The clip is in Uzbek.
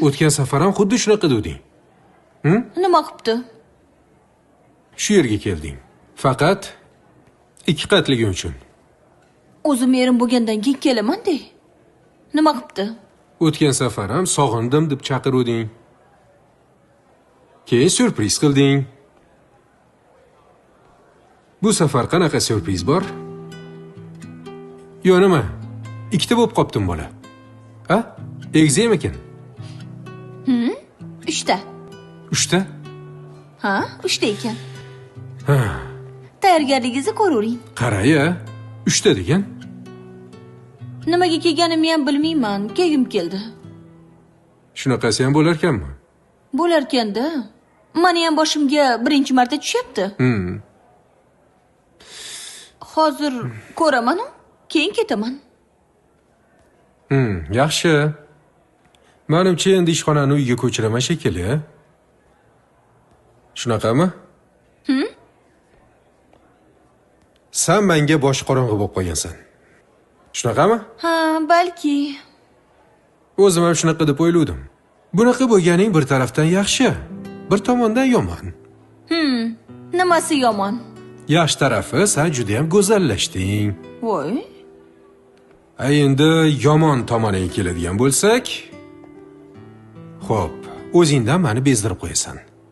O'tgan safar ham xuddi shunaqa deding. Nima qilibdi? Shu yerga kelding. Faqat ikki qatligi uchun. O'zim erim bo'lgandan keyin kelaman-da. Nima qilibdi? O'tgan safar ham sog'indim deb chaqiruvding. Keyin syurpriz qilding. Bu safar qanaqa syurpriz bor? Yo nima? Ikkita bo'lib qoptim bola. Ha? Egizak ekan? Uchta. Uchta? Ha, uchta ekan. Ha. Tayyorgarligingizni ko'ravering. Qara-ya, uchta degan. Nimaga kelganimni ham bilmayman, kelgim keldi. Shunaqasi ham bo'larkanmi? Bo'larkan-da. Meni ham boshimga birinchi marta tushyapti. Hozir ko'raman-u, keyin ketaman. Yaxshi. Menimcha endi ishxonani uyga ko'chiraman shekilli. Shunaqami? Sen menga bosh qorong'i bo'lib qolgansan. Shunaqami? Ha, balki. O'zim ham shunaqa deb o'ylovdim. Bunaqa bo'lganing bir tarafdan yaxshi, bir tomondan yomon. Nimasi yomon? Yaxshi tarafi, sen juda ham go'zallashding. Voy. Endi yomon tomoniga keladigan bo'lsak, xo'p, o'zingdan meni bezdirib qo'yasan.